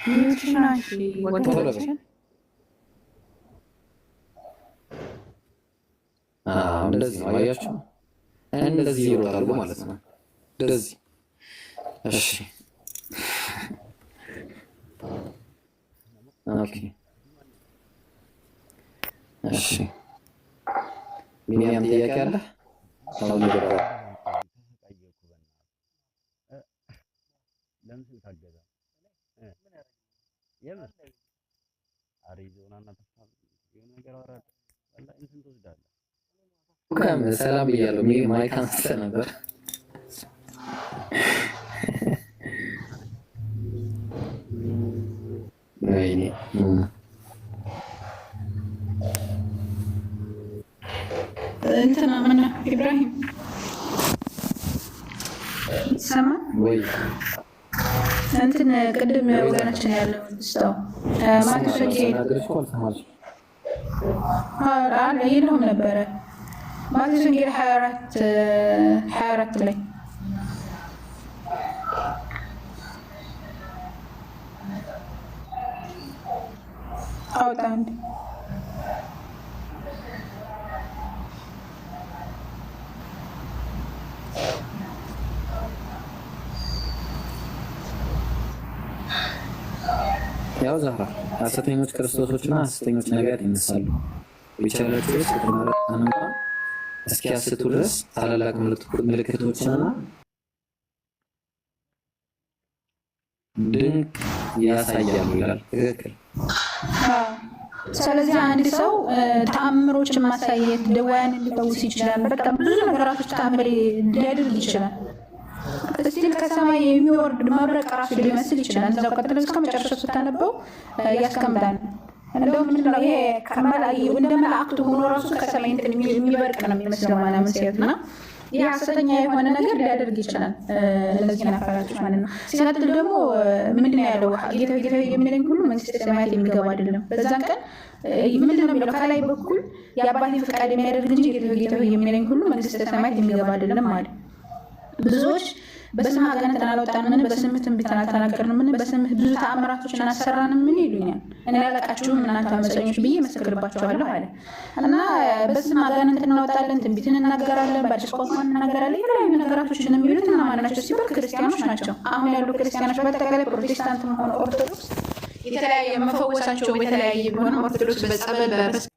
Mute ሽን አንሺ ቶሎ በይ። ወንድማችን። አዎ፣ እንደዚህ ነው። አያችሁ፣ እንደዚህ ይሮጣሉ ማለት ነው። እንደዚህ። እሺ፣ okay፣ እሺ። ቢኒያም ጥያቄ አለ? አሁን ይገባል። ተሰቃየሁ እኮ በእናትህ። ለምን ስልክ አትገዛም? የምር ኧረ ይዘውና እና ተስፋ የሆነ ነገር አወራለሁ። ወላሂ እንትን ትወስዳለህ። ከም ሰላም ብያለሁ። Mic አንስተ ነበር። ወይኔ። እንትና ምን ኢብራሂም ይሰማል? ወይ። እንትን ቅድም ወገናችን ያለው ስታው ማቴዎስ ወንጌል ተናገርሽ እኮ አልሰማልሽም። አለ የለውም ነበረ። ማቴዎስ ወንጌል 24 24 ላይ አውጣ አንዴ። ያው ዛህራ፣ ሐሰተኞች ክርስቶሶችና ሐሰተኞች ነቢያት ይነሳሉ። ቢቻላቸውስ የተመረጡትን እንኳን እስኪያስቱ ድረስ ታላላቅ ምልክቶችንና ድንቅ ያሳያሉ ይላል። ትክክል። ስለዚህ አንድ ሰው ተአምሮችን ማሳየት፣ ደዋያን ሊፈውስ ይችላል። በቃ ብዙ ነገራቶች ተአምር ሊያደርግ ይችላል። Still ከሰማይ የሚወርድ መብረቅ ራሱ ሊመስል ይችላል። እዛው ቀጥሎ እስከ መጨረሻው ስታነበው ያስቀምጣል። እንደውም ምንድነው ይሄ እንደ መላእክቱ ሆኖ ራሱ ከሰማይ እንትን የሚበርቅ ነው የሚመስለው ምናምን ሲያዩት፣ እና ይህ ሐሰተኛ የሆነ ነገር ሊያደርግ ይችላል። እነዚህን አካላቶች ማለት ነው። ሲቀጥል ደግሞ ምንድነው ያለው? ጌታ ጌታ የሚለኝ ሁሉ መንግስተ ሰማያት የሚገባ አይደለም። በዛን ቀን ምንድነው የሚለው? ከላይ በኩል የአባቴን ፈቃድ የሚያደርግ እንጂ ጌታ ጌታ የሚለኝ ሁሉ መንግስተ ሰማያት የሚገባ አይደለም አለ። ብዙዎች በስምህ አጋንንትን አላወጣንምን? በስምህ ትንቢትን አልተናገርንምን? በስምህ ብዙ ተአምራቶችን አልሰራንምን? ይሉኛል። እኔ አላውቃችሁም እናንተ አመፀኞች ብዬ እመሰክርባችኋለሁ አለ። እና በስምህ አጋንንትን እናወጣለን፣ ትንቢትን እናገራለን፣ በአዲስ ቋንቋ እንናገራለን፣ የተለያዩ ነገራቶችን የሚሉት እነማን ናቸው ሲባል ክርስቲያኖች ናቸው። አሁን ያሉ ክርስቲያኖች በአጠቃላይ ፕሮቴስታንትም ሆነ ኦርቶዶክስ የተለያየ መፈወሳቸው የተለያየ ቢሆንም ኦርቶዶክስ በጸበል በመስቀል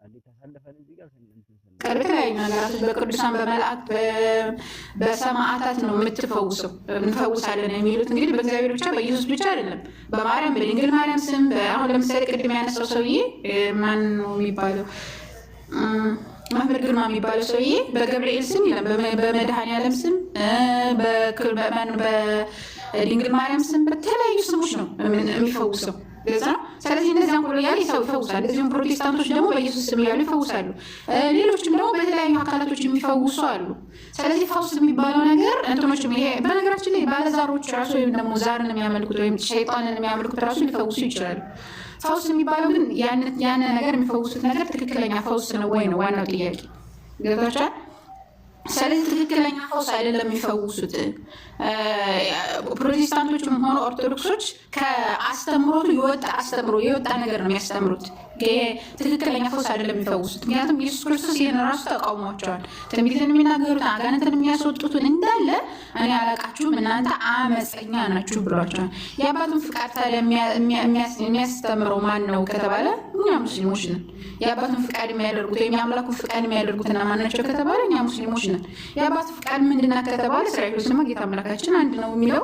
አንዴ ተሰልፈን እዚህ ጋር እንትን ስንል በተለያዩ ነገራቶች በቅዱሳን፣ በመላእክት፣ በሰማዕታት ነው የምትፈውሰው። እንፈውሳለን የሚሉት እንግዲህ በእግዚአብሔር ብቻ፣ በኢየሱስ ብቻ አይደለም፣ በማርያም፣ በድንግል ማርያም ስም። አሁን ለምሳሌ ቅድም ያነሳው ሰውዬ ማን ነው የሚባለው? መምህር ግርማ የሚባለው ሰውዬ በገብርኤል ስም ይላል፣ በመድኃኔዓለም ስም፣ በድንግል ማርያም ስም፣ በተለያዩ ስሞች ነው የሚፈውሰው። ግልጽ ነው። ስለዚህ እነዚያን ሁሉ እያለ ሰው ይፈውሳል። እዚሁም ፕሮቴስታንቶች ደግሞ በኢየሱስ ስም እያሉ ይፈውሳሉ። ሌሎችም ደግሞ በተለያዩ አካላቶች የሚፈውሱ አሉ። ስለዚህ ፈውስ የሚባለው ነገር እንትኖችም ይሄ በነገራችን ላይ ባለዛሮች ራሱ ወይም ደግሞ ዛርን የሚያመልኩት ወይም ሸይጣንን የሚያመልኩት ራሱ ሊፈውሱ ይችላሉ። ፈውስ የሚባለው ግን ያን ነገር የሚፈውሱት ነገር ትክክለኛ ፈውስ ነው ወይ ነው ዋናው ጥያቄ። ገብቷችኋል? ስለዚህ ትክክለኛ ፈውስ አይደለም የሚፈውሱት። ፕሮቴስታንቶችም ሆኑ ኦርቶዶክሶች ከአስተምሮቱ የወጣ አስተምሮ፣ የወጣ ነገር ነው የሚያስተምሩት። ትክክለኛ ፈውስ አይደለም የሚፈውሱት። ምክንያቱም ኢየሱስ ክርስቶስ ይህን ራሱ ተቃውሟቸዋል። ትንቢትን የሚናገሩትን፣ አጋንንትን የሚያስወጡትን እንዳለ እኔ አላቃችሁም እናንተ አመፀኛ ናችሁ ብሏቸዋል። የአባቱን ፍቃድ ታዲያ የሚያስተምረው ማን ነው ከተባለ እኛ ሙስሊሞች ነን። የአባቱን ፍቃድ የሚያደርጉት ወይም የአምላኩን ፍቃድ የሚያደርጉት እነማን ናቸው ከተባለ እኛ ሙስሊሞች ነን። የአባቱ ፍቃድ ምንድናት ከተባለ እስራኤሎች ስማ ጌታ አምላካችን አንድ ነው የሚለው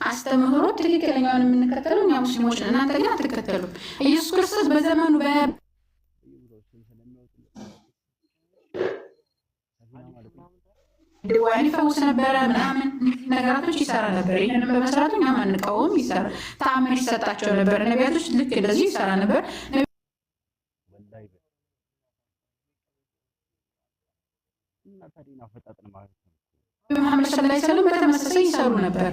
አስተምህሮ ትክክለኛውን የምንከተለው እኛ ሙስሊሞች ነን። እናንተ ግን አትከተሉም። ኢየሱስ ክርስቶስ በዘመኑ በየቦታው ስም ስለሚያወጡለት ሰፊና ማለት ነው። ድዋያን ይፈውስ ነበረ ምናምን ነገራቶች ይሰራ ነበር። ይህንን በመስራቱ እኛም አንቃወም፣ ይሰራ፣ ተአምር ይሰጣቸው ነበር። ነቢያቶች ልክ እንደዚሁ ይሰራ ነበር። ወላሂ በል እና ታዲያ አፈጣጥን ማለት ነው። መሐመድ ሰለላሁ ዐለይሂ ወሰለም በተመሳሳይ ይሰሩ ነበር።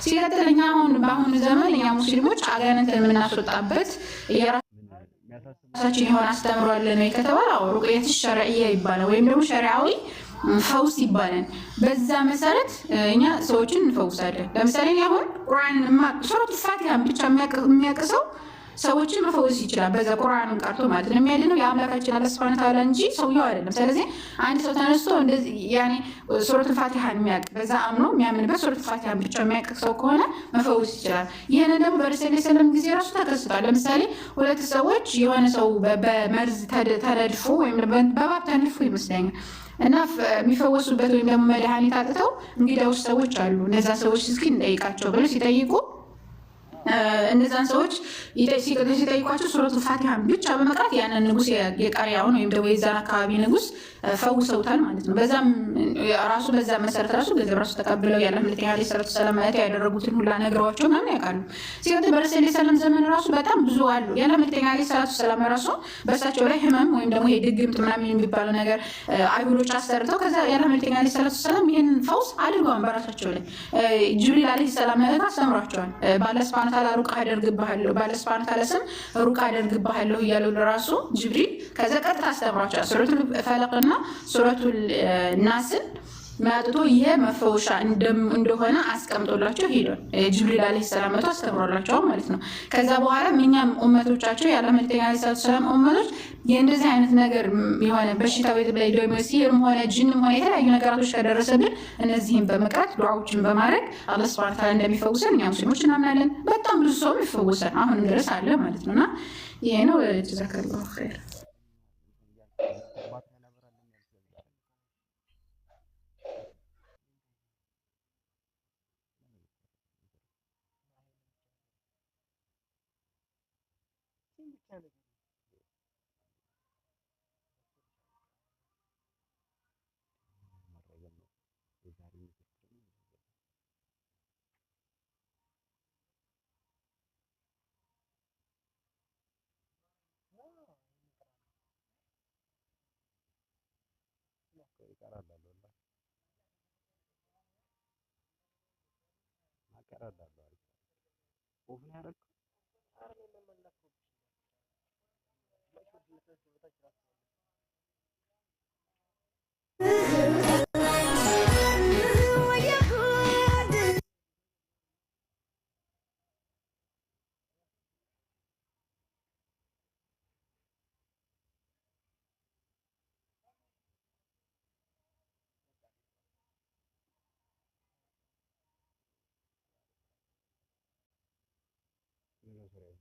ሲቀጥል እኛ አሁን በአሁኑ ዘመን እኛ ሙስሊሞች አጋንንትን የምናስወጣበት ምን የሚያሳስብ የራሳችን የሆነ አስተምሮ አለን ወይ ከተባለ አዎ፣ ሩቅየት ሸርዕያ ይባላል ወይም ደግሞ ሸሪዓዊ ፈውስ ይባላል። በዛ መሰረት እኛ ሰዎችን እንፈውሳለን። ለምሳሌ እኔ አሁን ቁርአንን ሱረቱል ፋቲሃን ብቻ የሚያውቅ ሰው ሰዎችን መፈወስ ይችላል። በዛ ቁርአኑን ቀርቶ ማለት ነው። የሚያድነው የአምላካችን አላህ ሱብሓነሁ ወተዓላ እንጂ ሰውየው አይደለም። ስለዚህ አንድ ሰው ተነስቶ እንደዚህ ያኔ ሱረቱል ፋቲሃን የሚያውቅ፣ በዛ አምኖ የሚያምንበት ሱረቱል ፋቲሃን ብቻ የሚያውቅ ሰው ከሆነ መፈወስ ይችላል። ይህንን ደግሞ በረሱል ሰለም ጊዜ ራሱ ተከስቷል። ለምሳሌ ሁለት ሰዎች የሆነ ሰው በመርዝ ተነድፎ ወይም በእባብ ተነድፎ ይመስለኛል እና የሚፈወሱበት ወይም ደግሞ መድኃኒት አጥተው እንግዳዎች ሰዎች አሉ። እነዛ ሰዎች እስኪ እንጠይቃቸው ብለው ሲጠይቁ፣ እነዛን ሰዎች ሲጠይቋቸው ሱረቱ ፋቲሃን ብቻ በመቅራት ያንን ንጉስ፣ የቀሪያውን ወይም ደግሞ የዛን አካባቢ ንጉስ ፈውሰውታል ማለት ነው። በዛም ራሱ በዛ መሰረት ራሱ ገንዘብ ራሱ ተቀብለው ያለ መልእክተኛ ዓለይሂ ሰላቱ ሰላም ማለት ያደረጉትን ሁላ ነግረዋቸው ምናምን ያውቃሉ። ሲቀጥል በረሱል ሰለም ዘመን ራሱ በጣም ብዙ አሉ። ያለ መልእክተኛ ዓለይሂ ሰላቱ ሰላም ራሱ በእሳቸው ላይ ህመም ወይም ደግሞ ይሄ ድግምት ምናምን የሚባለው ነገር አይሁዶች አሰርተው ከዛ ያለ መልእክተኛ ዓለይሂ ሰላቱ ሰላም ይህንን ፈውስ አድርገዋል። በራሳቸው ላይ ጅብሪል ዓለይሂ ሰላም መጥቶ አስተምሯቸዋል። በአላህ ሱብሃነሁ ወተዓላ ሩቅ አደርግብሃለሁ፣ በአላህ ሱብሃነሁ ወተዓላ ስም ሩቅ አደርግብሃለሁ እያለው ለራሱ ጅብሪል ከዛ ቀጥታ አስተምሯቸዋል። ሱረቱል ፈለቅና ሱረቱል ናስን መጥቶ ይሄ መፈወሻ እንደሆነ አስቀምጦላቸው ሄዷል። ጅብሪል ዓለይሂ ሰላም መጥቶ አስተምሮላቸዋል ማለት ነው። ከዛ በኋላ እኛም ኡመቶቻቸው ያለ መልእክተኛ ዓለይሂ ሰላቱ ሰላም ኡመቶች የእንደዚህ አይነት ነገር የሆነ በሽታ ወይ ደግሞ ሲህርም ሆነ ጅንም ሆነ የተለያዩ ነገራቶች ከደረሰብን እነዚህን በመቅራት ዱዓዎችን በማድረግ አላህ ሱብሃነሁ ወተዓላ እንደሚፈውሰን እኛ ሙስሊሞች እናምናለን። በጣም ብዙ ሰውም ይፈወሳል፣ አሁንም ድረስ አለ ማለት ነው። እና ይሄ ነው። ጀዛከላሁ ኸይር። ባትሪ አላበራልም ያልክ ለዛ ነው። መረገም ነው። የዛሬ ምክር ደግሞ ይቀራል አለ ወላሂ ይቀራል አለ። አሪፍ off ነው ያደረግከው? ምንድነው ስራዬ?